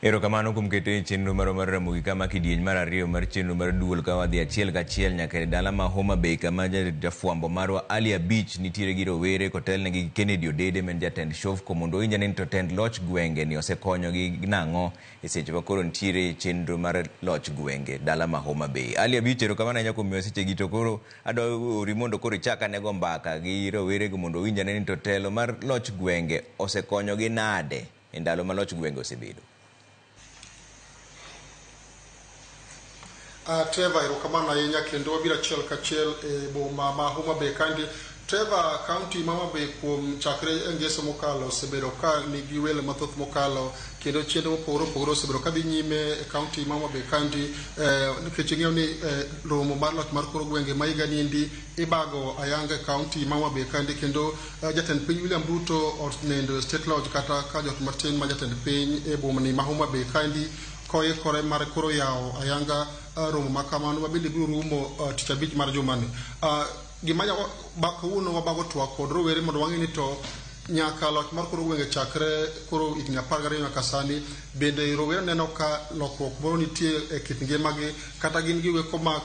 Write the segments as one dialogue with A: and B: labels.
A: Erokamano kuom kete e chenro marwa mar Ramogi kama kidieny mar ariyo mar chenro mar duol ka wadhi achiel kachiel nyaka e dala ma Homa Bay kama jafwambo marwa Ali Abich nitiere gi rowere kotelnegi gi Kennedy Odede ma en jatend Shofco mondo owinj ane ni to tend loch gwenge ni osekonyogi nang'o e seche ma koro nitiere chenro mar loch gwenge dala ma Homa Bay. Ali Abich erokamano ahinya kuom miyowa sechegi to koro adwa ori mondo koro ichak ane go mbaka gi rowerego mondo owinj ane ni to telo mar loch gwenge osekonyogi nade e ndalo ma loch gwenge osebedo.
B: Trevor, erokamano ahinya kendo wabiro achiel kachiel e boma ma Homa Bay kandi. Trevor, kaunti ma Homa Bay kuom chakre e ngeso mokalo osebedo ka nigi welo mathoth mokalo kendo chenro mopogore opogore osebedo ka dhi nyime e kaunti ma Homa Bay kandi nikech ing'eyo ni romo mar loch mar kor gwenge ma higa niendi ibago ayanga e kaunti ma Homa Bay kandi kendo jatend piny William Ruto onendo e State Lodge kata ka jot matin ma jatend piny e bomani ma Homa Bay kandi koikore mar koro yawo ayanga romo ma kamano ma bende biro rumo tich abich mar jumani. Gima kawuono wabago twak kod rowere mondo wang'e ni to nyaka loch mar kor gwenge chakre koro higni 12 nyaka sani bende rowere neno ka lokruok moro nitie e kit ngimagi kata gin giweko ma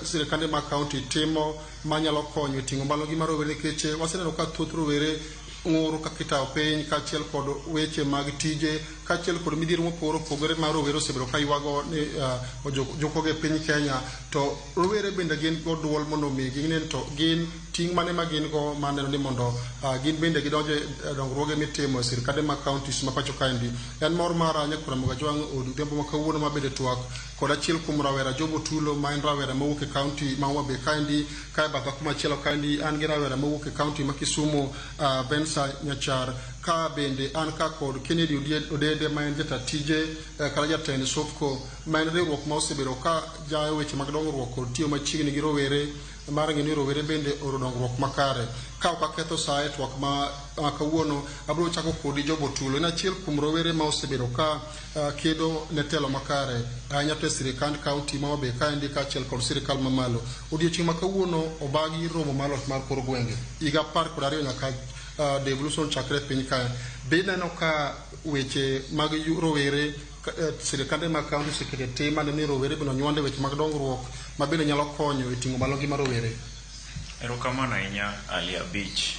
B: sirikande mag kaunti timo manyalo konyo e ting'o malo ngima rowere nikech waseneno ka thoth rowere ng'ur kaka itayo piny kaachiel kod weche mag tije kaachiel kod midhiero mopogore opogore ma rowere osebedo ka ywago ni ojukogi e piny Kenya to rowere bende gin go duol mondo mi ging'e ni to gin ting' mane ma gin go maneno ni mondo gin bende gidonje e dongruoge mitimo e sirkande mag counties ma pacho kaendi. En mor mara Nyakwar Ramogi Ajwang' od odhiambo ma kawuono ma bende twak kod achiel kuom rawera Job Otulo ma en rawera mawuok e kaunti ma Homa Bay kaendi. Kae batha kumachielo kaendi an gi rawera mawuok e kaunti ma Kisumu Bensa Nyachar, ka bende an ka kod Kennedy Odede ma en jata tije kata jatend Sofco ma en riwruok ma osebedo ka jayo weche mag dongruok kod tiyo machiegni gi rowere mar ng'eyo ni rowere bende oro dongruok makare. Ka ok aketho sa e twak ma kawuono, abiro chako kodi Job Otulo. En achiel kuom rowere ma osebedo ka kedo ne telo makare ahinya to e sirikand kaunti ma Homa Bay kaendi kaachiel kod sirikal mamalo. Odiochieng' ma kawuono obagi romo mar loch mar kor gwenge higa 12 nyaka devolution chakre e piny kae. Be ineno ka weche mag rowere sirikande mag kaunti oseketo tim maneno ni rowere bende onywande weche mag dongruok ma bende nyalo konyo e ting'o malo ngima rowere?
C: Erokamano ahinya Ali Abich.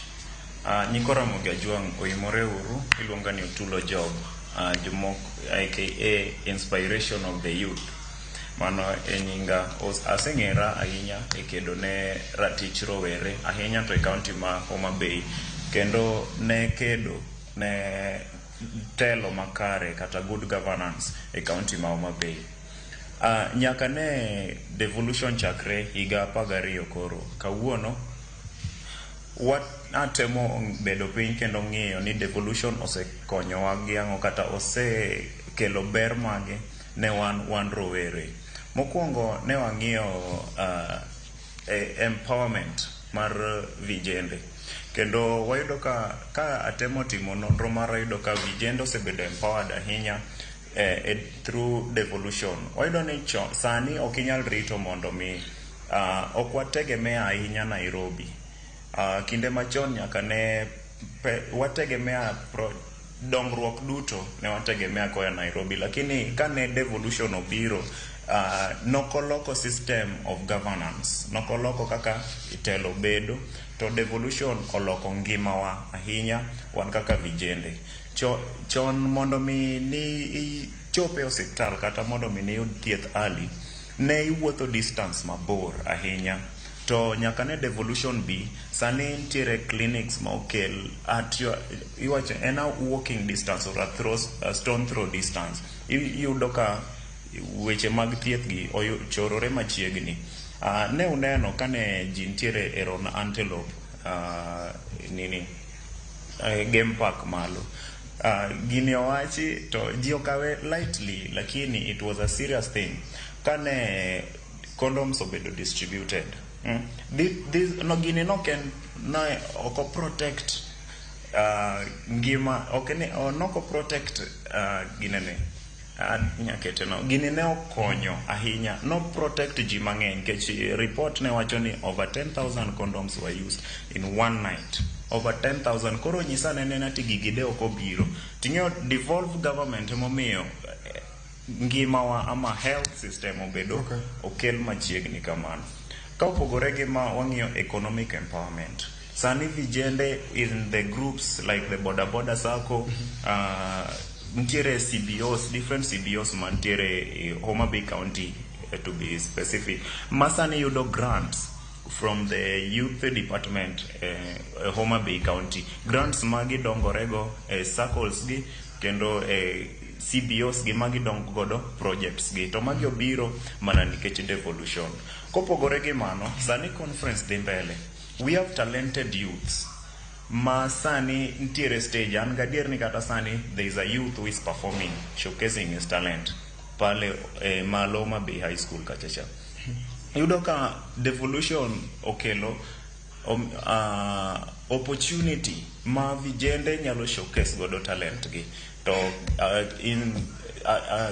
C: Nyikwa Ramogi Ajwang' oimore uru, iluonga ni Otulo Job, jomoko aka Inspiration of the Youth. Mano e nyinga. Aseng'era ahinya e kedo ne ratich rowere, ahinya to e kaunti ma Homa Bay. Kendo ne kedo ne telo makare kata good governance e kaunti ma Homa Bay. Nyaka ne devolution chakre higa 12 koro, kawuono watemo bedo piny kendo ng'iyo ni devolution osekonyowa gi ang'o kata osekelo ber mage ne wan rowere. Mokwongo ne wang'iyo empowerment mar vijende. Kendo wayudo ka atemo timo nonro mara ayudo ka vijende osebedo empowered ahinya through devolution. Wayudo ni sani ok inyal rito mondo mi ok wategemea ahinya Nairobi. Kinde machon nyaka ne wategemea dongruok duto ne wategemea koa Nairobi, lakini kane devolution obiro nokoloko system of governance, nokoloko kaka telo bedo, to devolution oloko ngimawa ahinya wan kaka vijende. Chon mondo mi ni ichop e osiptal kata mondo mi niyud thieth early, ne iwuotho distance mabor ahinya. To nyaka ne devolution bi, sani nitiere clinics ma okel at your, iwacho en a walking distance or a stone throw distance. Iyudo ka weche mag thieth gi ochorore machiegni. Ne uneno kane ji nitiere e Ron Antelope nini game park malo. Gini owachi to ji okawe lightly, lakini it was a serious thing. Kane condoms obedo distributed. This, no, gini nok en no, ok protect ngima, ok ni nok protect ginene nyakete no gini ne okonyo ahinya, no protect ji mang'eny nikech report ne wacho ni over 10,000 condoms were used in one night, over 10,000. Koro nyisa nene ati gigi de ok obiro ting'eyo devolved government emomiyo ngimawa ama health system obedo okel machiegni kamano. Ka opogore gi ma, wang'iyo economic empowerment. Sani vijende in the groups like the boda boda sacco, nitiere CBOs, different CBOs mantiere e Homa Bay County, to be specific, ma sani yudo grants from the youth department, Homa Bay County, grants ma gidongorego e circles gi kendo e CBOs gi ma gidongo godo projects gi, to magi obiro mana nikech devolution. Kopogore gi mano, sani conference dhi mbele. We have talented youths ma sani nitiere stage. An gadier ni kata sani there is a youth who is performing, showcasing his talent pale malo Homa Bay High School kachacha. Yudo ka devolution okelo opportunity ma vijende nyalo showcase godo talent gi, to in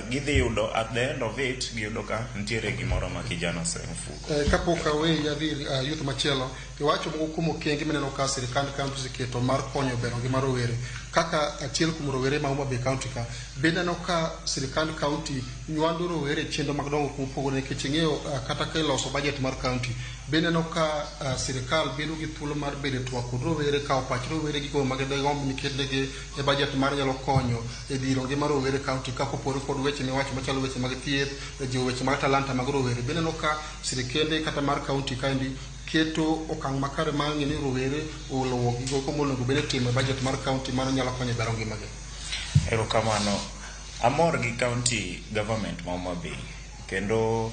C: gidhi yudo at the end of it, giyudo ka nitiere gimoro ma kijana osemfuko.
B: Kapok aweyi adhi youth machielo, iwacho moko kuom okenge mineno ka sirikand county oseketo mar konyo bero ngima rowere. Kaka achiel kuom rowere ma Homa Bay County ka, be ineno ka sirikand county nywando rowere e chenro mag dongruok mopogore? Nikech ing'eyo kata ka iloso budget mar county, be ineno ka sirikal bedo gi thuolo mar bedo e twak kod rowere, kawo pach rowere, gigo ma gidegomb ni ketnegi e budget mar nyalo konyo e dhiro ngima rowere county ka, kopogore kod weche miwacho machalo weche mag thieth, e jiwo weche mag talanta mag rowere? Be ineno ka sirikende kata mar county kaendi keto okang' makare mar ng'e ni rowere oluwo gigo monego bed ni itimo e budget mar county mano nyalo konyo e bero ngimagi?
C: Erokamano. Amor gi county government ma Homa Bay kendo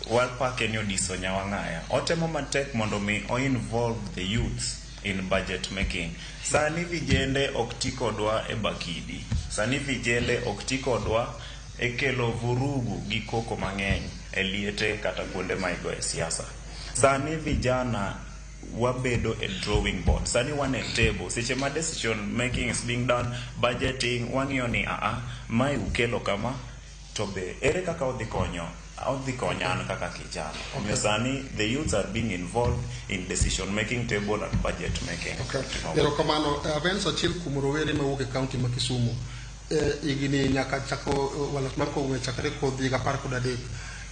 C: wapake ni odiso nyawang'aya. Otemo matek mondo mi o involve the youths in budget making. Sani vijende ok ti kodwa e bakidi. Sani vijende ok ti kodwa e kelo vurugu gi koko mang'eny e liete kata kuonde ma igoye siasa. Sani vijana wabedo e drawing board. Sani wan e table. Seche ma decision making is being done, budgeting, wang'iyo ni aa, mae ukelo kama, to be ere kaka odhi konyo an kaka kijana. Omiyo sani the youths are being involved in decision making table and budget making.
B: Okay. Erokamano. Avens, achiel kuom rowere mawuok e county ma Kisumu. Higni nyaka chako walot mar kogwe chakre kodhi higa 13.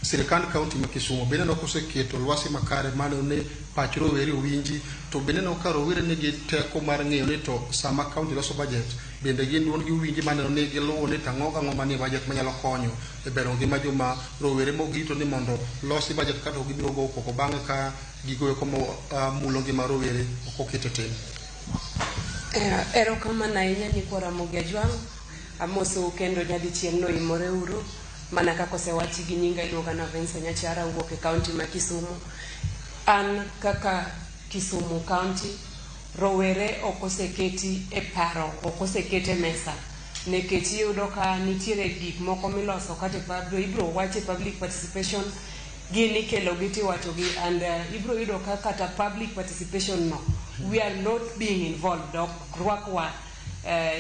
B: Sirikand county ma Kisumu be ineno koseketo lwasi makare mano ni pach rowere owinji, to be ineno ka rowere nigi teko mar ng'eyo ni to sama county loso budget bende gin duondgi owinji maneno ni giluwo ni tang'o gang'o manie budget manyalo konyo e bero ngima joma rowere mogito ni mondo losi budget kato gibiro go koko bang'e ka gigo eko mulo ngima rowere ok oket e tim?
D: Erokamano ahinya, nyikwa Ramogi Ajwang'. Amosou kendo nyadichiel no imore uru. Mana kaka osewachi gi nyinga, iluonga na Vincent Nyachara, wuok e county ma Kisumu. An kaka Kisumu County, rowere ok oseketi e paro, ok oseket e mesa. Nikech iyudo ka nitiere gik moko miloso kata ibro wach e public participation, gin ikelo gi tiwacho gi and ibro yudo ka kata public participation no, we are not being involved, ok rwakwa.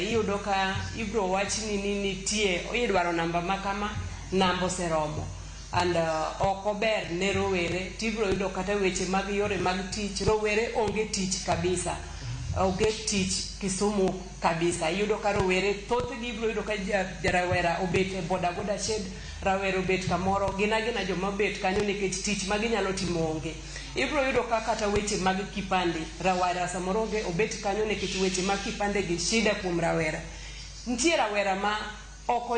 D: Iyudo ka ibro wach ni nitie idwaro namba ma kama, namba oseromo and ok ober ne rowere. Tibro yudo kata weche mag yore mag tich, rowere onge tich kabisa, onge tich Kisumu kabisa. Iyudo ka rowere thothgi, ibro yudo ka rawera obet e boda boda shed, rawera obet kamoro, gin agina joma obet kanyo nikech tich ma ginyalo timo onge. Ibro yudo ka kata weche mag kipande, rawera samoro onge, obet kanyo nikech weche mag kipande gi shida kuom rawera. Nitie rawera ma ok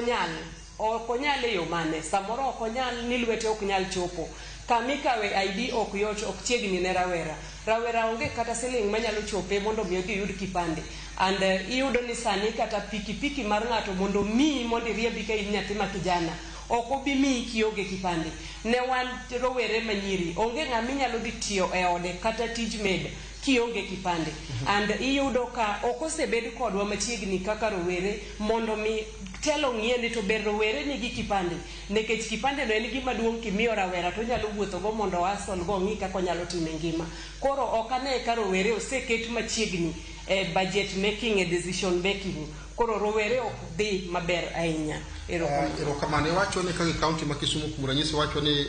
D: onyal e yo mane, samoro ok onyal ni lwete ok nyal chopo kamikawe ID, ok yot, ok chiegni ne rawera. Rawera onge kata siling manyalo chope mondo mi odhi oyud kipande. And iyudo ni sani kata pikipiki mar ng'ato mondo miyi mondo iriembi ka in nyathi ma kijana, ok obi miyi kionge kipande. Ne wan rowere manyiri, onge ng'ama inyalo dhi tiyo e ode kata tij maid kionge kipande. And iyudo ka ok osebed kodwa machiegni kaka rowere mondo mi telo ng'iye ni to ber rowere nigi kipande, nikech kipande no en gima duong'. Kimiyo rawera to onyalo wuothogo mondo oasol go, ong'i kaka onyalo timo e ngima. Koro ok ane ka rowere oseket machiegni. e budget making, e decision making. Koro rowere ok dhi maber ahinya. Erokamano.
B: Erokamano. Iwacho ni kaka kaunti ma Kisumu, kuom ranyisi, wacho ni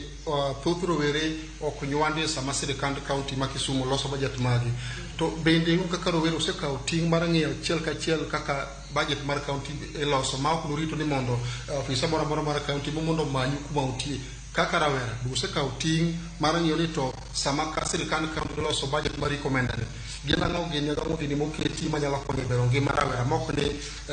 B: thoth rowere ok nywandi sama sirikand kaunti ma Kisumu loso budget magi. To bende un kaka rowere usekawo ting' mar ng'iyo achiel kachiel kaka budget mar kaunti iloso, ma ok nurito ni mondo ofisa moro amora mar kaunti mondo omanyu kuma untie? Kaka rawera, be usekawo ting' mar ng'iyo ni to sama ka sirikand kaunti loso budget mar recommend ni, gin ang'o, gini ang'o gini moketi manyalo konyo e bero ngima rawera, mok ni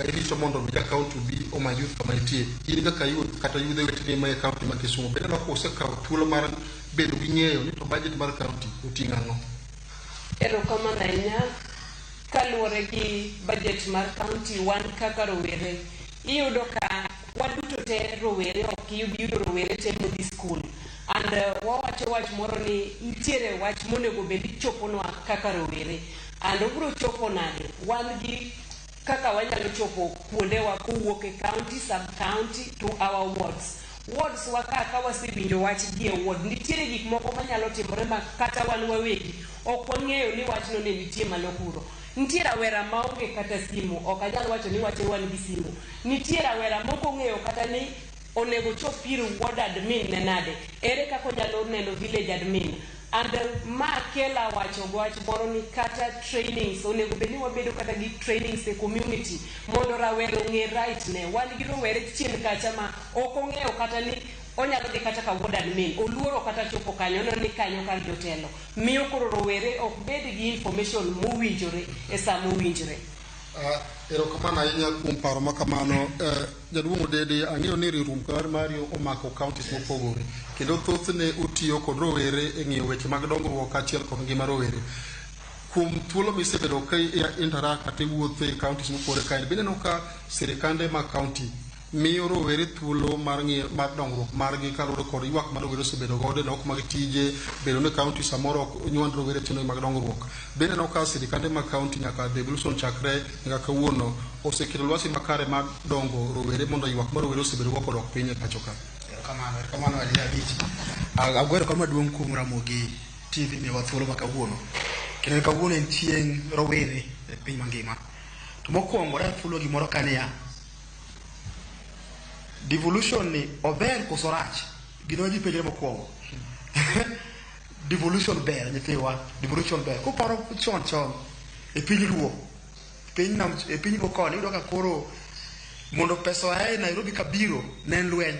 B: irito mondo mi ja kaunti obi omany youth kama nitie? In kaka youth kata yudhe weteni ma e kaunti ma Kisumu, bende ineno ka usekawo thuolo mar bedo gi ng'eyo ni to budget mar kaunti oting'o ang'o?
D: Erokamano ahinya. Kaluwore gi budget mar county, wan kaka rowere, iyudo ka waduto te rowere ok yudo rowere te modhi school. And wawacho wach moro ni nitiere wach monego bed ni choponwa kaka rowere. And obiro chopo nade? Wan gi kaka wanyalo chopo kuondewa kowuok e county, sub county to our wards. Wards wa ka wasewinjo wach gi e ward, nitiere gik moko manyalo timore ma kata wan wawegi ok wang'eyo ni wachno ne nitie malo kuro. Nitie rawera maonge kata simu, ok anyal wacho ni wache wan gi simu. Nitie rawera mok ong'eyo kata ni onego chop ir ward admin ne nade, ere kaka onyalo neno village admin. And ma kela wacho wach moro ni kata trainings onego bed ni wabedo kata gi trainings e community mondo rawere ong'e right ne. Wan gi rowere chien kacha ma ok ong'eyo kata ni onyalo dhi kata ka ward admin, oluoro kata chopo kanyo, oneno ni kanyo kar jotelo. Miyo koro rowere ok bed gi information mowinjore e sa mowinjore.
B: Erokamano ahinya kuom paro ma kamano. Jaduong' Odede, ang'eyo ni riwruok mari omako counties mopogore, kendo thothne utiyo kod rowere e ng'iyo weche mag dongruok kaachiel kod ngima rowere. Kuom thuolo misebedo ka interact kata iwuotho e counties mopogore kae, bende ineno ka sirikande mag county miyo rowere thuolo mar ng'iyo mar dongruok margi, kaluwore kod ywak ma rowere osebedo godo e nok mag tije, bedo ni county samoro ok nywand rowere e chenro mag dongruok? Bende ineno ka sirikande mag county, nyaka devolution chakre nyaka kawuono, oseketo lwasi makare mar dongo rowere mondo ywak ma rowere osebedo go kodok piny e pacho ka?
E: Erokamano, erokamano Ali Abich. Ago erokamano maduong' kuom Ramogi TV miyowa thuolo ma kawuono. Kendo kawuono en chieng' rowere e piny mangima. To mokwongo dafulo gimoro ka niya, devolution ni ober koso rach? Gino ji penjre mokwongo. Devolution ber, nyithiwa, devolution ber. Kuparo chon chon e piny Luo, piny nam, e piny Luo koni, iyudo ka koro mondo pesa oa e Nairobi kabiro ne en lweny.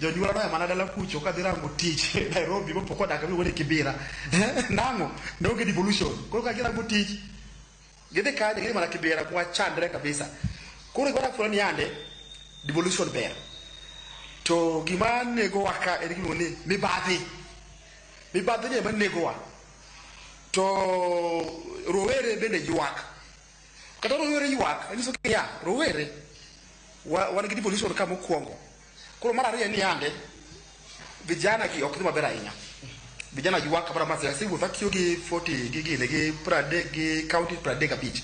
E: Jonyuol noya mana dala kucho kadhi rango tich Nairobi mopo kodak miluongo ni Kibira. Nang'o? Ne onge devolution. Koro ka girango tich, gidhi kanye? Gidhi mana Kibira kuma chandre kabisa. Koro gima nafulo ni yande devolution ber. To gima negowa ka en gimiluongo ni mibadhi. Mibadhi ni ema negowa. To rowere bende ywak. Kata rowere ywak, anyiso niya, rowere wan gi devolution ka mokwongo. Koro mar ariyo en ni yande vijana gi ok dhi maber ahinya. Vijana ywak kamoro amora. Asewuotho atiyo gi 40 gi gine gi 30 gi county 35.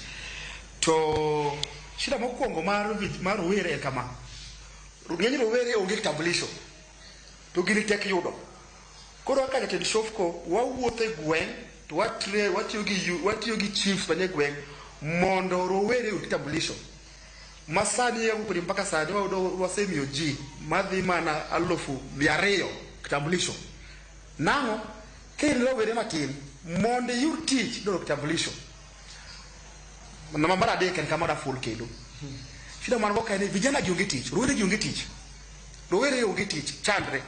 E: To shida mokwongo mar rowere en kama. Ng'eny rowere onge kitambulisho. To gini tek yudo. Koro kaka jatend Shofco, wawuotho e gweng' to watiyo gi chiefs manie gweng' mondo rowere oyud kitambulisho. Ma sani kodi mpaka sani wayudo wasemiyo ji madhi mana 200,000 kitambulisho. Nang'o? Ka in rowere matin, mondo iyud tich idwaro kitambulisho. Namba mar adek en kama daful kendo. Shida man go ka en ni vijana gi onge tich, rowere gi onge tich. Rowere onge tich, chandre.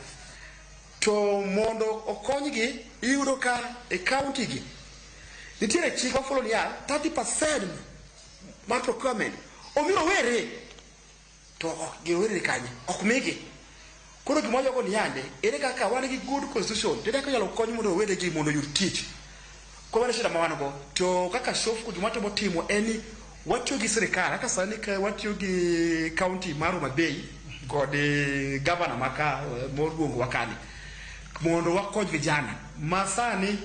E: To mondo okonygi, iyudo ka e county gi nitiere chik mafulo niya 30% mar procurement omi rowere, to ok gi rowere ni kanye, ok migi. Koro gima wajogo ni yande, ere kaka wan gi good constitution, to ere kaka inyalo kony mondo rowere gi mondo oyud tich? Koro mano e shida ma wan go. To kaka Shofco gima watemo timo en ni watiyo gi sirikal, kaka sani ka watiyo gi county mar Homa Bay kod gavana ma ka moluongowa kani mondo wakony vijana ma sani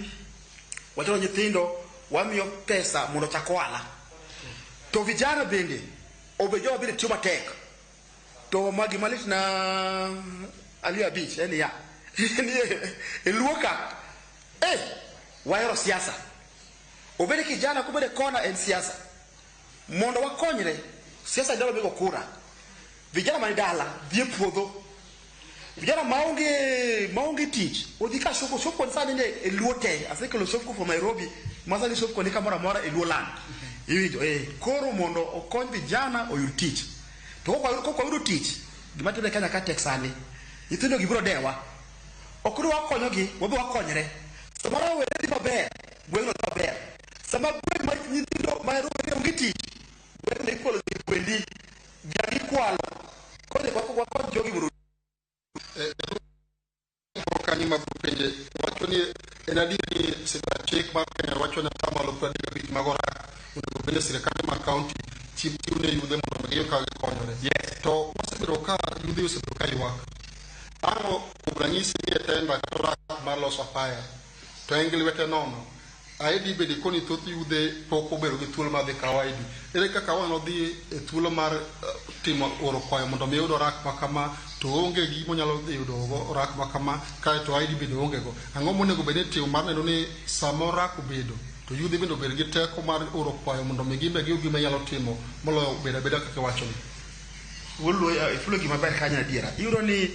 E: watero nyithindo, wamiyo pesa mondo ochak ohala. To vijana bende obed joma bende tiyo matek. To ma gima lit na Ali Abich en niya, ni e Luo ka, wahero siasa. Obed kijana kobede kona en siasa. Mondo wakonyre, siasa ndalo migo kura. Vijana mani dala, dhi e puodho. Vijana maonge tich, odhi ka Shofco, Shofco sani ne e Luo te. Asekelo Shofco from Nairobi, masani Shofco ni kamoro amora e Luo land. Iwinjo, koro mondo okony vijana oyud tich. To kok wayudo tich, gima timre Kenya ka tek sani. Nyithindo gi biro dewa. Ok ni wakonyogi, wabe wakonyre. Sama rowere dhi maber, gweng'no dhi maber. Sama gweng' ma nyithindo ma rowere onge tich, gweng'no ikwalo gwendi, dhiang' ikwalo. Koro wakony jogi mondo
B: Kanyo ma penje wacho ni en adier ni sirkal chik mar Kenya wacho ni 35% mag orak onego bed ni sirkande mag kaunti chiw ne yudhe mondo giyud kaka gikonyore. To wasebedo ka yudhe osebedo ka ywak. Ang'o kuom ranyisi ni e tenda kata orak mar loso apaya to en gi lwete nono. ID bende koni thoth yudhe pok obedo gi thuolo mar dhi kawo ID. Ere kaka wang' odhi e thuolo mar timo oro kwayo mondo mi oyud orak ma kama to onge gi gima dhi yudo go orak ma kama kaeto ID bende onge go. Ang'o monego bed ni itimo mar neno ni sama orak obedo to yudhe bende obed gi teko mar oro kwayo mondo mi gin be giyud gima nyalo timo moloyo bedo abeda kaka iwacho ni.
E: Wuod ifulo gima ber kanyo adiera. Iyudo ni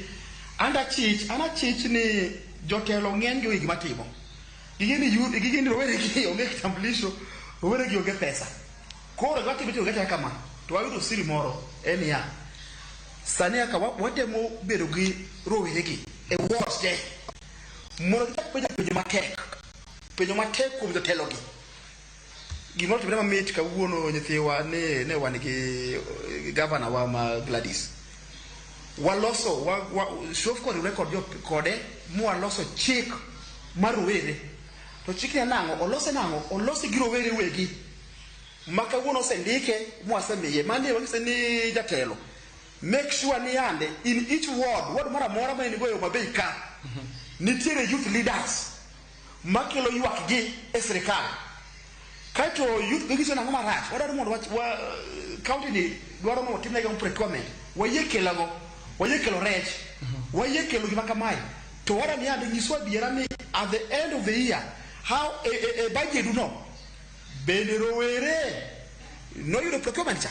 E: an achich ni jotelo ng'eny gi gima timo. Gigeni rowere gi onge kitambulisho, rowere gi onge pesa. Koro gima timre to kama, to wayudo siri moro en niya. Sani kaka watemo bedo gi rowere gi e wards te. Mondo gichak penjo penjo matek. Penjo matek kuom jotelo gi. Gimoro timre mamit kawuono nyithiwa ne wan gi gavana wa ma Gladys. Waloso wa Shofco oriwre kod jo kode mwaloso chik mar rowere. To chik ni nang'o? Olose nang'o? Olose gi rowere wegi. Ma kawuono osendike mwasemiye. Mani wanyise ni jatelo. Make sure ni yande in each ward, ward moro amora ma in go e Homa Bay ka, nitiere youth leaders makelo ywak gi e sirikal. Kaeto youth gigiso nang'o marach? Wadwaro mondo wa county ni dwaro mondo otimnegi procurement. Wayie kelo ang'o? Wayie kelo rech. Wayie kelo gima kamae. To wadwaro ni yande nyiswa adiera ni at the end of the year, how e budget no, bende rowere noyudo procurement cha?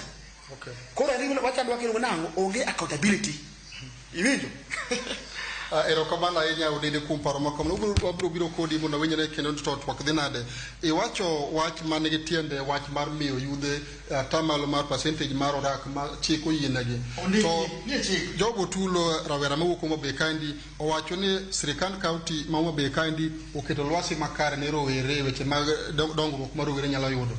B: Okay.
E: Koro en wachando wakelo nang'o? Onge accountability. Iwinjo?
B: Erokamano ahinya Odede kuom paro ma kamano. Wabiro biro kodi mondo winjre kendo to twak dhi nade. Iwacho wach man gi tiende wach mar miyo yudhe atamalo mar percentage mar orak ma chik oyienegi. To jogo tulo rawera mawuok Homa Bay kaendi owacho ni sirikand kaunti ma Homa Bay kaendi oketo lwasi makare ne rowere e weche mag dongruok ma rowere nyalo yudo.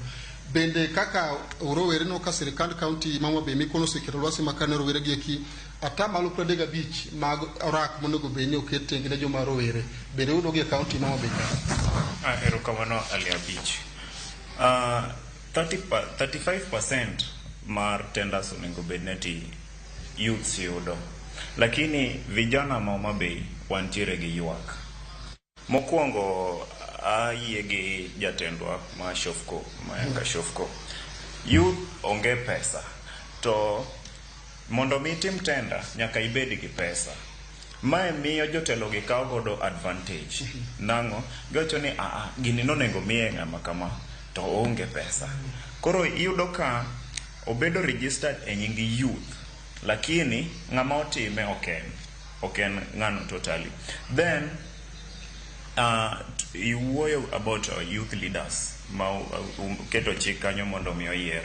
B: Bende kaka rowere no ka sirikand kaunti ma Homa Bay mikono oseketo lwasi makare ne rowere gi eki 35% mag orak monego bed ni oket tenge ne joma rowere bende yudo gi e kaunti ma Homa Bay ka.
C: Erokamano Ali Abich. 35% mar tenders onego bed ni ti youths yudo. Lakini vijana ma Homa Bay wantiere gi ywak. Mokwongo ayie gi jatendwa ma Shofco, Mayaka Shofco. Youth onge pesa. To mondo mi itim tender nyaka ibed gi pesa. Mae miyo jotelo gi kawo godo advantage. Nang'o? Giwacho ni gini nonego miye ng'ama kama to oonge pesa. Koro iyudo ka obedo registered e nying youth, lakini ng'ama otime ok en ng'ano totally. Then iwuoyo about youth leaders ma keto chik kanyo mondo mi oyier.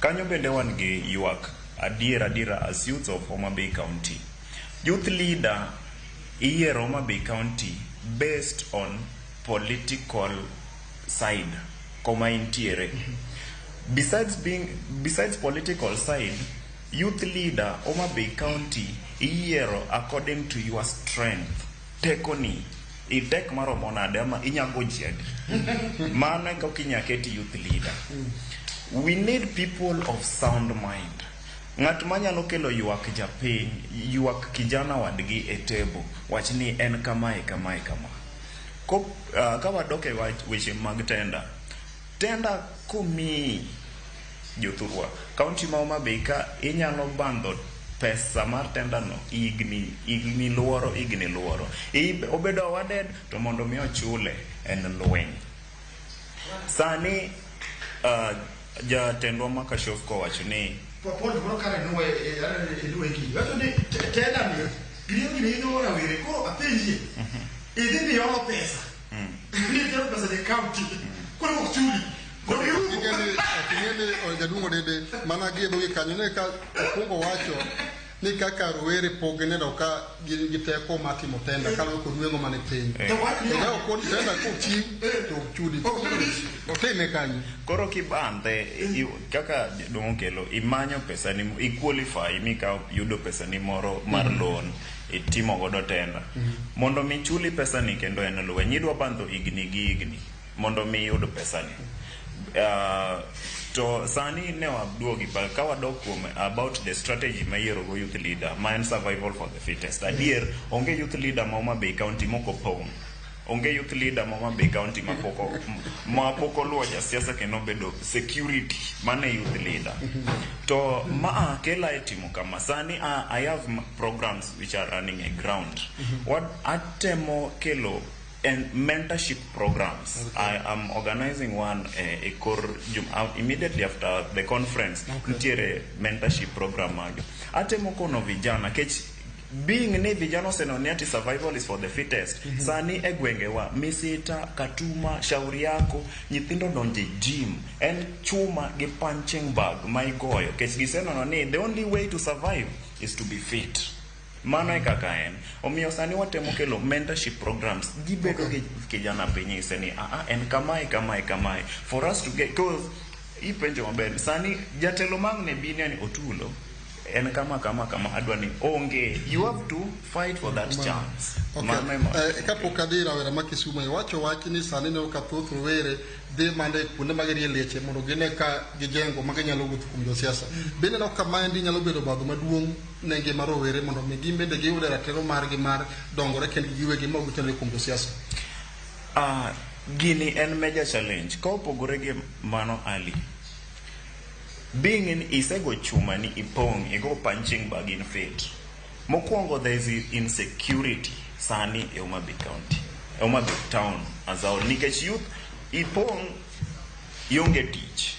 C: Kanyo bende wan gi ywak adier adiera as youths of Homa Bay County. Youth leader iyiero Homa Bay County based on political side koma intiere. Besides political side, youth leader Homa Bay County iyiero according to your strength. Tekoni itek maromo nade ama inyago ji adi. Mano e kaka inya ket youth leader. We need people of sound mind. Ng'at manyalo kelo ywak japiny, ywak kijana wadgi e table, wach ni en kamae kamae kama. Ka wadok e wach weche mag tender, tender komiyi jothurwa, kaunti ma Homa Bay ka inyalo bandho pesa mar tender no higni higni luoro higni luoro. Obedo awarded to mondo mi ochule en lweny. Sani jatendwa ma Kashofko owacho ni
E: Paul gimoro kare nuwe nuwe gini. Wacho ni tender ni gini gini idho rawere koro apenjie. Idhi ni olo pesa. Ni itero pesa ne county. Koro ok chuli. Koro girumo.
B: Oking'e ni jaduong' Odede mana gi e dhogi kanyo ne ka okwongo wacho ni kaka rowere pok gineno ka gin gi teko mar timo tender kaluwore kod nweng'o mane piny.
E: To wach ni
B: To ka okon tender kochiw to ok chudi.
E: Ok chudi.
B: Otime kanyo.
C: Koro kibanthe kaka jaduong' okelo imanyo pesa ni i qualify mikawo yudo pesa ni moro mar loan itimo godo tender mondo mi chuli pesa ni kendo en lweny idwa bandho higni gi higni mondo mi iyud pesa ni. To sani ne waduogi pa ka wadok kuom about the strategy ma iyiero go youth leader ma en survival for the fittest. Adier onge youth leader ma Homa Bay County mok opong'. Onge youth leader ma Homa Bay County ma pok oluwo jasiasa kendo obedo security mane youth leader. To maa kela e timo kama sani I have programs which are running a ground. What atemo kelo and mentorship programs. I am organizing one e kor immediately after the conference. Nitiere mentorship program mago. Atemo kono vijana kech being ni vijana oseneno ni ati survival is for the fittest. Sani e gwengewa Misita, Katuma, Shauri Yako, nyithindo donje gym en chuma gi punching bag ma igoyo kech giseneno ni the only way to survive is to be fit. Mano e kaka en. Omiyo sani watemo kelo mentorship programs. Gibedo gi kijana piny nyise ni en kamae kamae kamae for us to get, cause ipenjo maber sani jatelo mang' ne bi ni otulo en kama kama kama adwa ni onge, you have to fight for that chance.
B: Okay.
C: Mano ema.
B: Kapok adhi rawera ma Kisumu, iwacho wach ni sani neno ka thoth rowere dhi mana e kuonde ma girie leche mondo gine ka gijengo ma ginyalo wuotho kuom josiasa. Be ineno ka maendi nyalo bedo obadho maduong' ne ngima rowere mondo mi gin bende giyud ratiro margi mar dongore kendgi giwegi ma ok gitenore kuom josiasa?
C: Gini en major challenge. Ka opogore gi mano Ali, being in isego chuma ni ipong' igo punching bag in fit. Mokwongo, there is insecurity sani e Homa Bay County, e Homa Bay town as a whole, nikech youth ipong' ionge tich.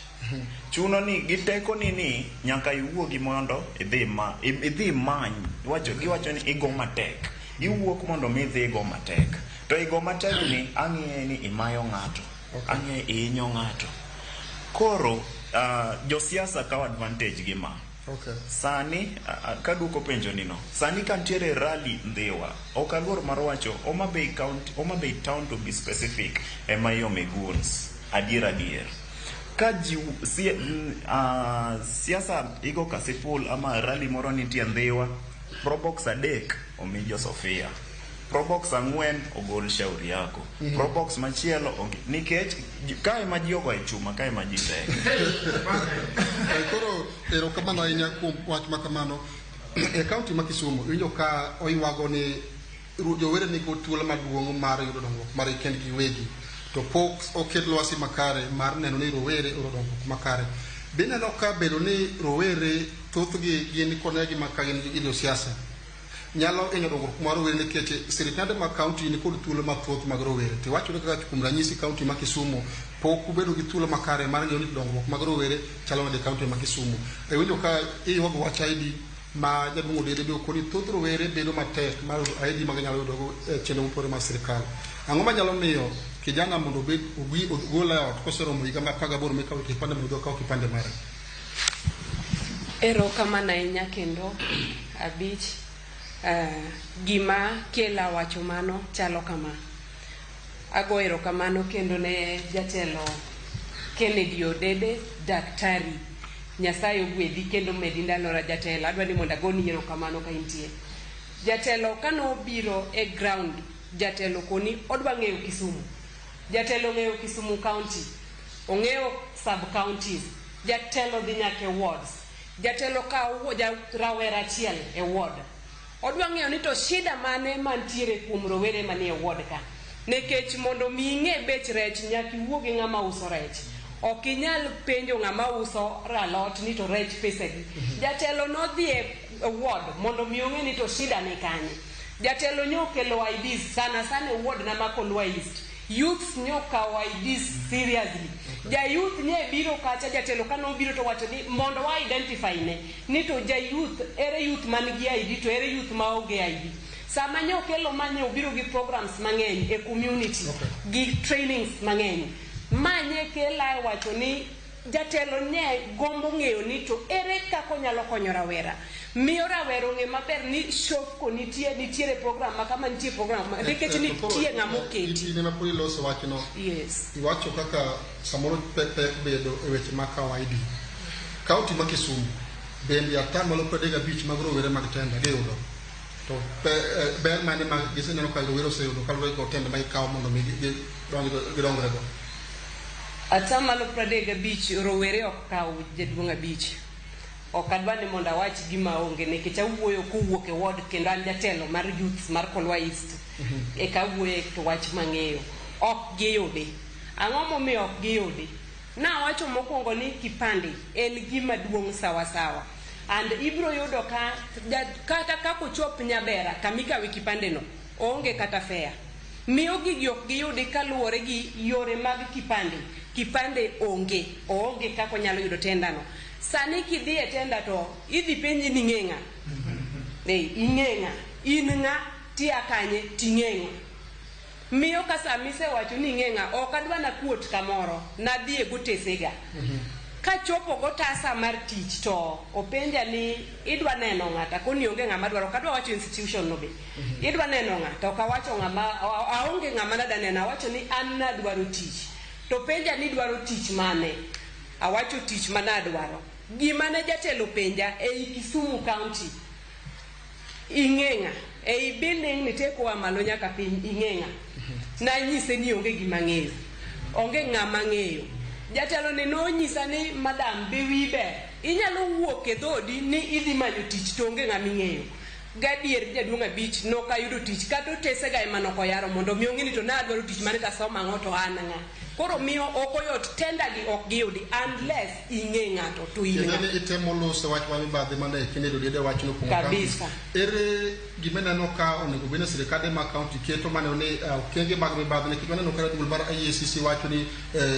C: Chuno ni gi teko ni nyaka iwuogi mondo idhi imany iwacho giwacho ni igo matek, iwuok mondo mi idhi igo matek, to igo matek ni ang'iye ni imayo ng'ato, ang'iye ihinyo ng'ato. Koro josiasa kawo advantage gi ma. Sani kaduoko penjo ni no, sani ka nitiere rally Ndhiwa, ok aluor mar wacho Homa Bay County, Homa Bay town to be specific, ema iome goons adier adier. Ka ji siasa igo kasipul ama rally moro nitie Ndhiwa, probox adek omi jo Sofia, probox ang'wen ogol Shauri Yako, probox machielo onge nikech kae ma ji ogoye chuma, kae ma ji tek.
B: Koro erokamano ahinya kuom wach ma kamano. E kaunti ma Kisumu iwinjo ka oywago ni jowere nigi thuolo maduong' mar yudo dongruok margi kendgi giwegi to pok oket lwasi makare mar neno ni rowere oyudo dongruok makare. Be ineno ka bedo ni rowere thothgi gin konegi ma ka gin gi josiasa nyalo hinyo dongruok mar rowere, nikech sirikande mag kaunti ni kod thuolo mathoth mag rowere to iwacho ni kaka kuom ranyisi kaunti ma Kisumu pok ubedo gi thuolo makare mar ng'eyo ni dongruok mag rowere chalo nade e kaunti ma Kisumu? Iwinjo ka iywago wach ID ma jaduong' Odede be okoni thoth rowere bedo matek mar yudo ID ma ginyalo yudogo e chenro mopogore mar sirikal. Ang'o manyalo miyo kijana mondo obed ogol e ot koseromo higa mar 18 mikawo kipande mondo odhi okaw kipande mare?
D: Erokamano ahinya kendo abich. Gima kela wacho mano chalo kama. Ago erokamano kendo ne jatelo Kennedy Odede, daktari. Nyasaye ogwedhi kendo medi ndalo jatelo. Adwa ni mondo agoni erokamano ka intie. Jatelo kanobiro e ground, jatelo koni odwa ng'eyo Kisumu. Jatelo ng'eyo Kisumu County. Ong'eyo sub counties. Jatelo dhi nyaka e wards. Jatelo kawo ja rawera achiel e ward. Odwa ng'eyo ni to shida mane mantiere kuom rowere manie ward ka. Nikech mondo mi ing'e bech rech nyaka iwuo gi ng'ama uso rech. Ok inyal penjo ng'ama uso alot ni to rech pesadi. Jatelo nodhi e ward mondo mi ong'e ni to shida ni kanye. Jatelo nyo okelo IDs sana sana e ward na ma Kolwa East. Youths nyokawo IDs seriously. Ja youth nye biro kacha, jatelo kane obiro to wacho ni mondo wa identify ne ni to ja youth ere, youth man gi ID to ere youth maonge ID. Sama nye okelo manye obiro gi programs mang'eny e community gi trainings mang'eny manye kela wacho ni jatelo nye gombo ng'eyo ni to ere kaka onyalo konyo rawera, miyo rawera ong'e maber ni Shofco nitie, nitiere program ma kama, nitie program ma nikech nitie ng'ama oketi.
B: In ema pod iloso wachno.
D: Yes.
B: Iwacho kaka samoro pek pek bedo e weche mag kawo ID. Kaunti ma Kisumu bende 35% mag rowere mag tender giyudo. To ber mane ma giseneno ka rowere oseyudo kaluwore kod tender ma gikawo mondo mi gidongrego?
D: 35% rowere ok kaw, jaduong' abich. Ok adwa ni mondo awach gima onge nikech awuoyo kowuok e ward kendo an jatelo mar youth mar Kolwa East. Eka awuoyo to wach mang'eyo. Ok giyudi. Ang'o momiyo ok giyudi? Nawacho mokwongo ni kipande en gima duong' sawasawa. And ibro yudo ka kata kakochop Nyabera kamikawe kipande no oonge kata fare. Miyo gigi ok giyudi kaluwore gi yore mag kipande. Kipande onge, oonge kaka onyalo yudo tender no. Sani kidhi e tender to idhi penji ni ing'e ng'a? Ing'e ng'a? In ng'a? Tia kanye? Ting'e ng'a? Miyo ka sama isewacho ni ing'e ng'a, ok adwa nakuot kamoro, nadhi e gotesega. Kachopo gotasa mar tich to openja ni idwa neno ng'a, to akoni onge ng'ama dwaro, ok adwa wacho institution no be. Idwa neno ng'a, to ok awacho ng'ama, aonge ng'ama nadwa neno, awacho ni an nadwaro tich. To penja ni idwaro tich mane? Awacho tich manadwaro. Gima ne jatelo penja ei Kisumu County, ing'e ng'a? Ei building ni te koa malo nyaka piny, ing'e ng'a? Nanyise ni onge gima ang'eyo. Onge ng'ama ang'eyo. Jatelo ni nonyisa ni madam be wiyi ber. Inyalo wuok e dhodi ni idhi manyo tich to onge ng'ama ing'eyo. Gadier, jaduong' abich, nok ayudo tich kata otesega ema nok oyaro mondo mi ong'e ni to nadwaro tich mane, tasomo ang'o, to an ng'a. Koro miyo ok oyot, tender gi ok giyudi unless ing'e ng'ato to in
B: Kendo
D: ng'a.
B: ni itemo loso wach mar mibadhi mane Kennedy Odede wachno kuom
D: Kabisa.
B: counties. Ere gima ineno ka onego bed ni sirikande mag county keto maneno ni okenge mag mibadhi, nikech waneno ka duol mar IECC wacho ni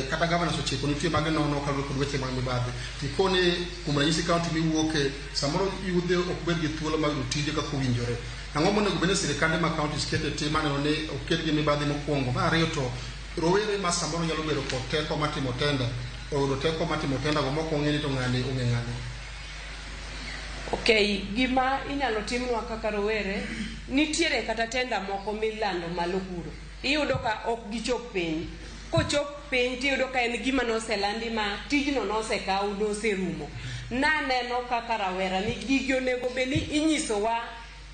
B: kata governors ochiko nitie mag nono kaluwore kod weche mag mibadhi. Tikoni kuom ranyisi county miwuoke samoro yudhe ok bed gi thuolo mar yudo tije kaka owinjore. Ang'o monego bed ni sirikande mag counties keto e tim maneno ni oket gi mibadhi mokwongo? Mar ariyo, to rowere ma samoro nyalo bedo kod teko mar timo tender oyudo teko mar timo tender go mok ong'e ni to ng'ani ong'e ng'ani.
D: Okay, gima inyalo timnwa kaka rowere, nitiere kata tender moko milando malo kuro. Iyudo ka ok gichop piny. Kochop piny tiyudo ka en gima noselandi ma tijno nosekaw, noserumo. Naneno kaka rawera ni gigi onego bed ni inyisowa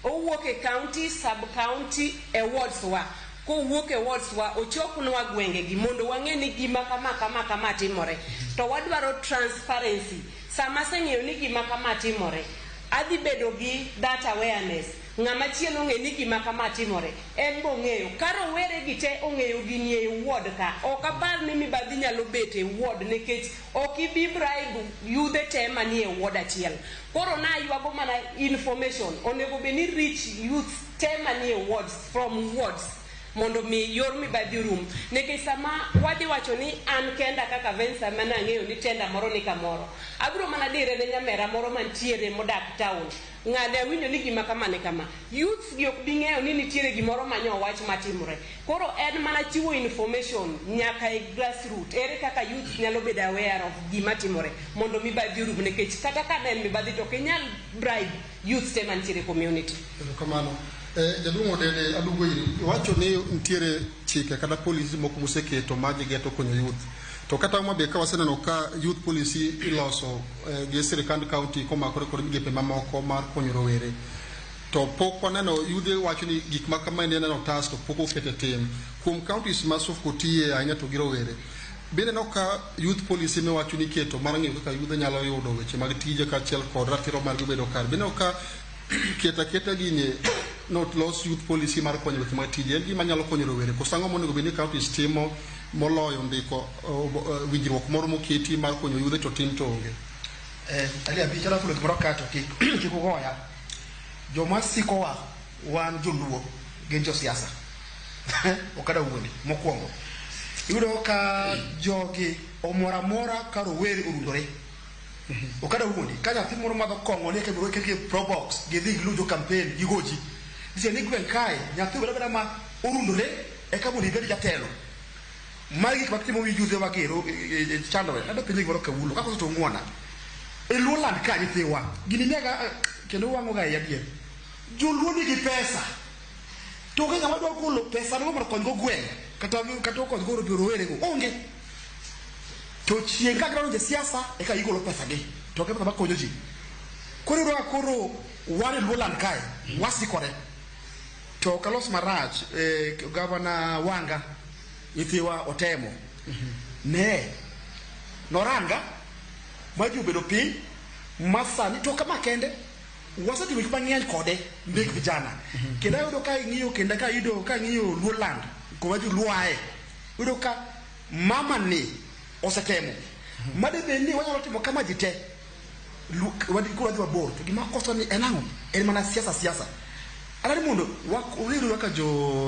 D: owuok e county, sub county, e wards wa. Kowuok e wards wa ochopnwa gwenge gi mondo wang'e ni gima kama kama kama timore. To wadwaro transparency. Sama aseng'eyo ni gima kama timore, adhi bedo gi that awareness. Ng'ama chielo ong'e ni gima kama timore, en bong'eyo. Ka rowere gi te ong'eyo gini e ward ka, ok apar ni mibadhi nyalo bet e ward nikech ok ibi bribe yudhe te manie ward achiel. Koro naywago mana information, onego bed ni reach youth te manie wards from wards mondo mi yor mibadhi orum. Nikech sama wadhi wacho ni an kenda kaka Vensa mana ang'eyo ni tender moro ni kamoro, abiro mana dire ne nyamera moro mantiere modak town. Ng'ane awinjo ni gima kama ne kama. Youths gi ok bi ng'eyo ni nitiere gimoro manyo wach matimore. Koro en mana chiwo information nyaka e grassroot. Ere kaka youths nyalo bedo aware of gima timore mondo mibadhi orum, nikech kata ka ne en mibadhi to ok inyal bribe youths te mantiere e community.
B: Erokamano. Jaduong' Odede, aduogo iri. Iwacho ni nitiere chike kata policy moko museketo ma gigeto konyo youth. To kata Homa Bay ka waseneno ka youth policy iloso gi sirikand county komakore kod migepe mamoko mar konyo rowere. To pok waneno yudhe wacho ni gik ma kama neno otas to pok oket e tim. Kuom counties ma Sofco tiye ahinya to gi rowere. Bende ineno ka youth policy miwacho ni iketo mar ng'iyo kaka yudhe nyalo yudo weche mag tije kaachiel kod ratiro margi bedo kare. Bende ineno ka keto aketa gini not los youth policy mar konyo weche mag tije en gima nyalo konyo rowere, koso ang'o monego bed ni counties timo moloyo ndiko winjruok moro moketi mar konyo yudhe to tim to onge?
E: Ali abich adwa fulo gimoro ka to kik ugoya. Joma sikowa wan joluo gin josiasa. Ok adwa wuondi mokwongo. Iyudo ka jogi omoro amora ka rowere orundore. Okada wuondi ka nyathi moro madho kong'o ni eka biro ketgi probox gidhi giluw jo campaign gigoji. Nitie ni gweng' kae nyathi obed abeda ma orundore eka mondo ibed jatelo. Magi gik matimo wi judhe wagero chandore. Adwa penjo gimoro kawuono kakoso to ung'wona. E Luo land ka nyithiwa gini miyaga kendo wang'o ga iya adier. Joluo nigi pesa. To onge ng'ama dwa golo pesa no mondo okony go gweng' kata okony go rowere go. Onge. To chieng' ka gidonjo e siasa eka gigolo pesa gi. To onge pesa makonyo ji. Koro iyudo ka koro wan e Luo land kae wasikore. To ok alos marach, gavana Wanga nyithiwa otemo. Ne noranga ma ji obedo piny ma sani to kama kende wasetimo gik mang'eny kode mek vijana. Kendo ayudo ka ing'iyo kendo ka ayudo ka ang'iyo Luo land kuma joluo ae iyudo ka mama ni osetemo. Made bed ni wanyalo timo kama ji te wadhi koro wadhi mabor to gima koso ni en ang'o? En mana siasa siasa. Adwaro ni mondo wariwre kaka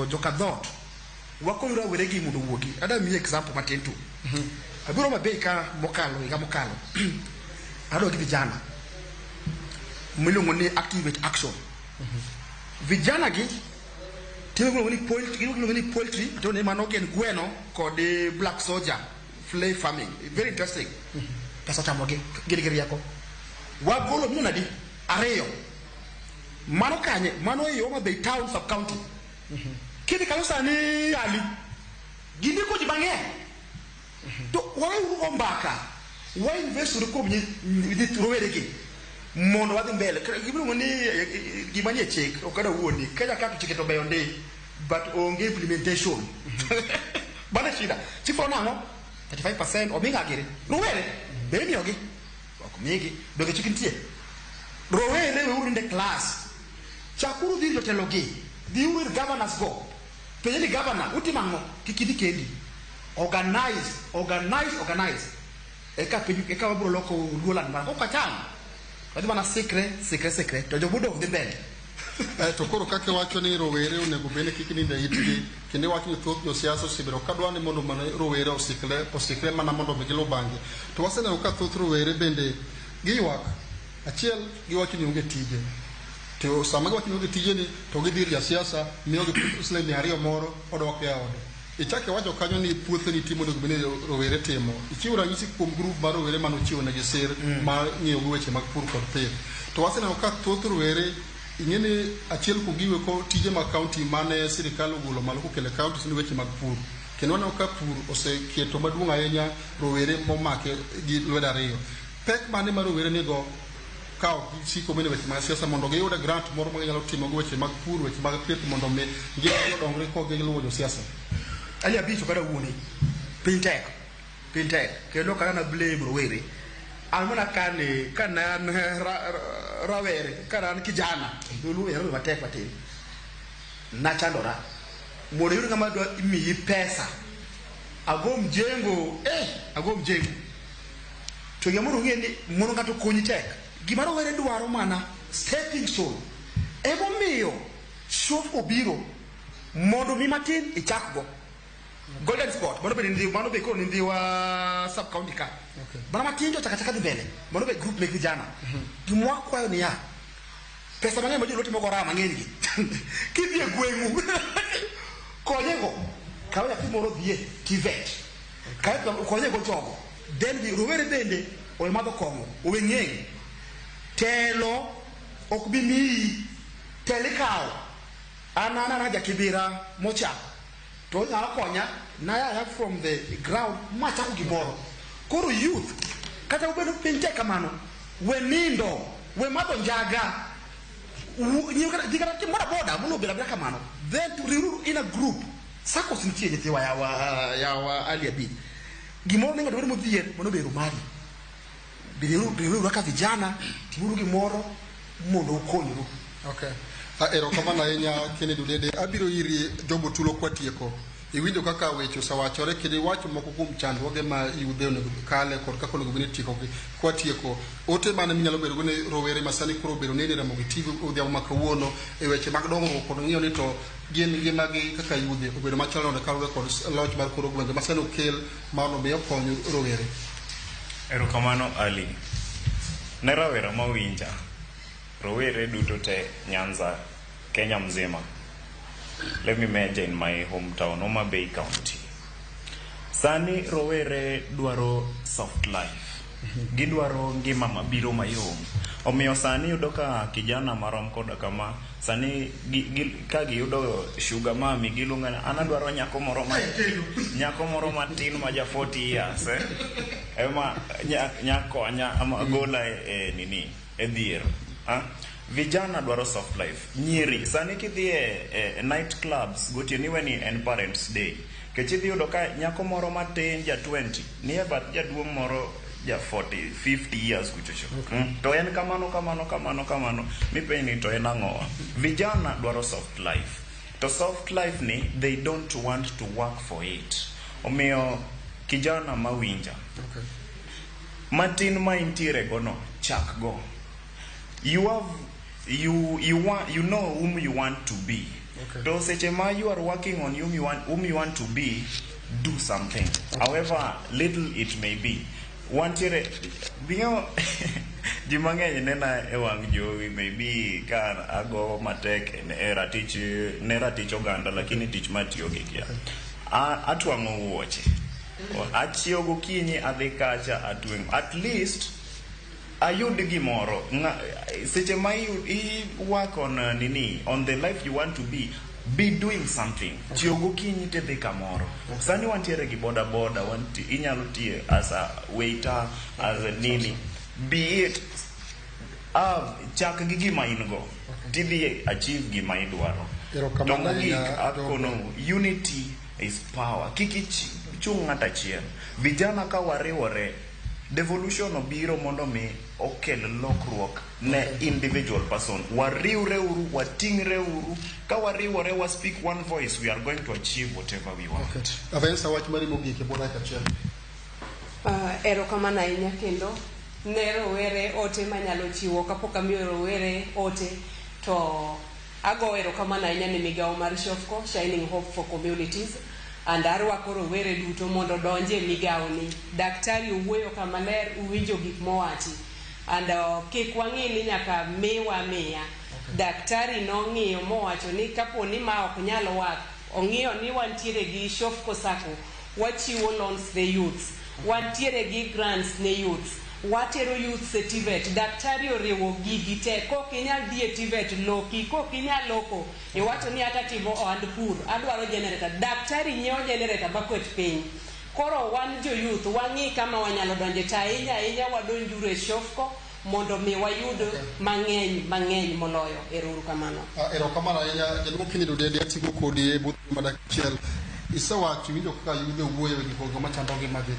E: joka dhoot wakony rawere gi mondo owuogi. Adwa miyi example matin tu. Abiro Homa Bay ka mokalo higa mokalo. Adwa gi vijana miluongo ni Activate Action. Vijana gi timo gimiluongo ni poultry, giluongo ni poultry to ni mano gin gweno kod black soldier fly farming. Very interesting. Pesa otamogi, gin gi rieko. Wagolo milion adi? Ariyo. Mano kanye? Mano ei Homa Bay town sub county. Kidhi kanyo sani Ali, gindiko ji mang'eny. To waweuru go mbaka, wa invest uru kuom rowere gi mondo wadhi mbele. Gimiluongo ni gima nie chik, ok adwa wuondi. Kenya ka to chike to beyo ndi, but onge implementation. Mano e shida. Chik fwalo nang'o? 35% omi ng'a giri? Rowere. Be imiyogi? Ok migi. Donge chik nitie? Rowere weuru nindo e klas. Chakuru dhi ir jotelo gi. Dhiuru ir governors go. Penje ni governor, utimo ang'o? Kik idhi kendi. Organize, organize, organize. Eka piny, eka wabiro loko Luo land mar. Kok wacham, wadhi mana sikre, sikre, sikre. To jomodong' dhi mbele.
B: To koro kaka iwacho ni rowere onego bed ni kik nind e itgi, kendo iwacho ni thoth josiasa osebedo ka dwa ni mondo mana rowere osikre mana mondo mi giluw bang'gi. To waseneno ka thoth rowere bende giywak. Achiel, giwacho ni onge tije. To sama giwacho ni onge tije ni, to gidhi ir jasiasa, miyogi siling 200 moro, odok e ode. Ichako iwacho kanyo ni puothe nitie monego bed ni rowere timo. Ichiwo ranyisi kuom grup mar rowere mane ochiwo negi sir mar ng'iyo gi weche mag pur kod pith. To waseneno ka thoth rowere ing'e ni achiel kuom gigo eko tije mag kaunti mane sirikal ogolo malo kokelo e kaunti ni weche mag pur. Kendo waneno ka pur oseketo maduong' ahinya rowere momake gi lwedo ariyo. Pek mane ma rowere nigo ka ok gisiko mene weche mag siasa mondo giyud grant moro ma ginyalo timo go weche mag pur, weche mag pith mondo mi ngimagi odongre ka ok giluwo josiasa?
E: Ali abich ok adwa wuone. Piny tek. Piny tek. Kendo ok adwa blame rowere. An mana kane kane an rawere, kane an kijana, dholuo ero matek matin. Nachandora. Mondo iyud ng'ama dwa miyi pesa. Ago mjengo, ago mjengo. To gima mondo ung'e ni mondo ng'ato okonyi tek. Gima rowere dwaro mana stepping stone. Emomiyo SHUF obiro mondo mi matin ichak go. Golden Spot, mano be ni mano be koro ni Ndhiwa sub county ka. Mana matin to chaka chaka dhi mbele. Mano be group mek vijana. Gima wakwayo niya, pesa mang'eny ma joluo timo go raha mang'eny gi. Kidhi e gweng'u, konye go. Kaw nyathi moro dhiye TVET. Kaw konye go jogo. Then rowere bende owe madho kong'o, owe ng'eng'. Telo ok bi miyi, telo ikawo. An an ana jakibira mochako. To onyalo konya, naya from the ground machako gimoro. Koro youth, kata obedo piny tek kamano, we nindo, we madho njaga, nyiew kata dhi kata tim boda boda mondo obed abeda kamano. Then to riwru in a group. SACCOs nitie nyithiwa yawa Ali Abich. Gimoro ne ng'ato bedo modhier mondo obedo mari. Riwru kaka vijana, timuru gimoro mondo ukonyru.
B: Okay. Erokamano ahinya Kennedy Odede. Abiro iri Job Otulo kwatieko. Iwinjo kaka weche osewachore kendo iwacho moko kuom chandruoge ma yudhe onego kale kod kaka onego bed ni itiekogi. Kwatieko, ote mane minyalo bedo go ne rowere ma sani koro obedo nene Ramogi TV odhiambo ma kawuono e weche mag dongruok kod ng'iyo ni to gin ngimagi kaka yudhe obedo machalo nade kaluwore kod loch mar kor gwenge ma sani okel ma mondo mi okony rowere.
C: Erokamano Ali. Ne rawera mawinja, rowere duto te Nyanza, Kenya mzima. Let me major in my hometown, Homa Bay County. Sani rowere dwaro soft life. Gidwaro ngima mabiro mayom. Omiyo sani yudo ka kijana marom koda kama, sani ka giyudo sugar mami giluongo ni an adwaro nyako moro ma nyako moro matin ma ja 40 years ema nyakonya ama gola e nini e dhier. Ah? Vijana dwaro soft life. Nyiri, sani kidhi e night clubs gotieno iwe ni en Parents Day. Kech idhi yudo ka nyako moro matin ja 20 ni e bath jaduong' moro ja 40, 50 years kuchocho. To en kamano kamano kamano kamano mipenj ni to en ang'owa. Vijana dwaro soft life. To soft life ni they don't want to work for it. Omiyo kijana mawinja.
B: Okay.
C: Matin ma intiere go no, chak go. You have you you want you know whom you want to be.
B: Okay.
C: To seche ma you are working on whom you want to be, do something. However little it may be. Wantiere bing'o ji mang'eny nena e wang' jowi maybe ka ago matek e ratich ne ratich oganda lakini tich matiyo gi kia. Atwang'o wuoche. Achiew gokinyi adhi kacha atweng'o. At least ayud gimoro. Seche ma i work on nini on the life you want to be doing something. Chiew gokinyi tidhi kamoro. Sani wantiere gi boda boda, inyalo tiyo as a waiter, as a nini, be it chak gi gima in go tidhi achieve gima idwaro. To
B: Erokamano
C: mogik
B: ahinya,
C: akono unity is power. Kik ichung ng'at achiel. Vijana ka wariwore, devolution obiro mondo mi okel lokruok ne individual person. Wariwre uru, wating're uru. Ka wariwore, wa speak one voice, we are going to achieve whatever we want.
B: Okay. Avensa, wach mari mogik e bwo dakika achiel.
D: Erokamano ahinya kendo ne rowere ote manyalo chiwo kapok amiyo rowere ote to ago erokamano ahinya ne migawo mar Shofco, Shining Hope for Communities, and arwako rowere duto mondo odonje e migawoni. Daktari owuoyo kamaler, uwinjo gik mowachi and kik wang'i ni nyaka miwa miya. Daktari nong'iyo mowacho ni kapo ni ma ok nyal work, ong'iyo ni wantiere gi Shofco Sacco, wachiwo loans ne youths, wantiere gi grants ne youths, watero youths e TVET. Daktari oriwo gigi te. Kok inyal dhi e TVET, loki. Kok inyal loko, iwacho ni ata timo ohand pur, adwaro generator, daktari nyiewo generator makwet piny. Koro wan jo youth wang'i kama wanyalo donje, to ahinya ahinya wadonjuru e Shofco mondo mi wayud mang'eny mang'eny moloyo. Ero kamano.
B: Ah, erokamano ahinya jaduong' Kennedy Odede. Atieko kodi e buth ma dakika achiel. Isewacho, iwinjo kaka yudhe wuoyo e gik moko machando ngimagi.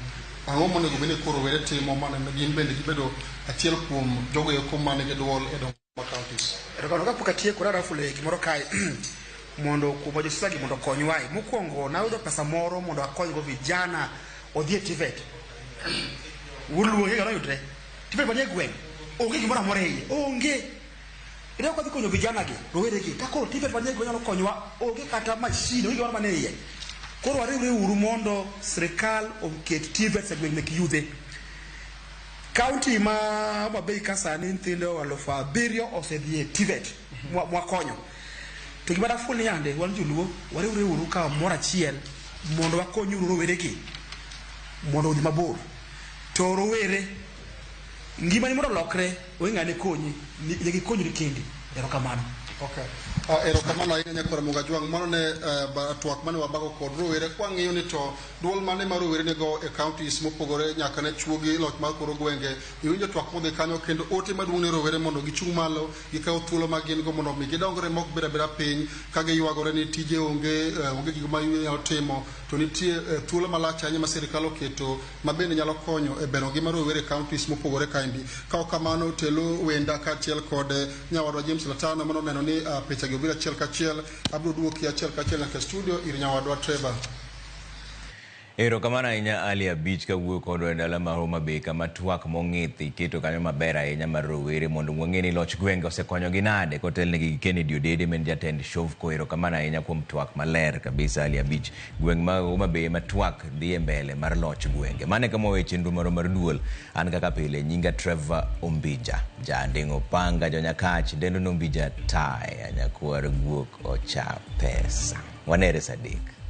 B: Ang'o monego bed ni koro rowere timo mane gin bende gibedo achiel kuom jogo eko manigi duol e dongruok mag counties?
E: Erokamano. Kapok atieko rarafule gimoro kae mondo kuom josiasa gi mondo okonywae. Mokwongo nayudo pesa moro mondo akonygo vijana odhi e TVET. Wuod Luo noyudre. TVET manie gweng' onge gimoro amora e iye. Onge. Ine ok wadhi konyo vijana gi, rowere gi. Ka koro TVET manie gweng' nyalo konyowa, onge kata machine, onge gimoro manie iye. Koro wariwre uru mondo sirikal oket TVET e gweng' mek yudhe. County ma Homa Bay ka sani nyithindo 7,000 osedhi e TVET mwakonyo. To gima daful ni yande wan joluo wariwre uru ka moro achiel mondo wakony uru rowere gi mondo odhi mabor. To rowere ngimani mondo olokre onge ng'ane konyi, nyaka ikonyri kendi. Erokamano.
B: Okay. Erokamano ahinya nyakwar Ramogi Ajwang'. Mano ne twak mane wabago kod rowere kwang'iyo ni to duol mane ma rowere nigo e counties mopogore nyaka ne chuogi loch mar kor gwenge. Iwinjo twak modhi kanyo kendo ote maduong' ne rowere mondo gichung' malo, gikaw thuolo ma gin go mondo mi gidongre mok bed abeda piny ka giywagore ni tije onge, onge gik ma ginyalo timo, to nitie thuolo malach ahinya ma sirikal oketo ma bende nyalo konyo e bero ngima rowere e counties mopogore kaendi. Ka ok kamano, Telo Wenda kaachiel kod nyawadwa James Latano mano neno ni picha gi obiro achiel kachiel. Abiro duoki achiel kachiel nyaka e studio ir nyawadwa Trevor.
A: Erokamano ahinya Ali Abich kawuoyo kodwa e dala mar Homa Bay kama twak mong'ith iketo kanyo maber ahinya mar rowere mondo wang'e ni loch gwenge osekonyogi nade kotelnegi gi Kennedy Odede ma en jatend Shofco. Erokamano ahinya kuom twak maler kabisa Ali Abich. Gweng' ma Homa Bay ema twak dhi e mbele mar loch gwenge. Mano e kama wawe chenro marwa mar duol. An kaka pile nyinga Trevor Ombija. Janding'o panga jonyakach dendo ni Ombija taya nyakwar guok ocha pesa. Wanere saa adek.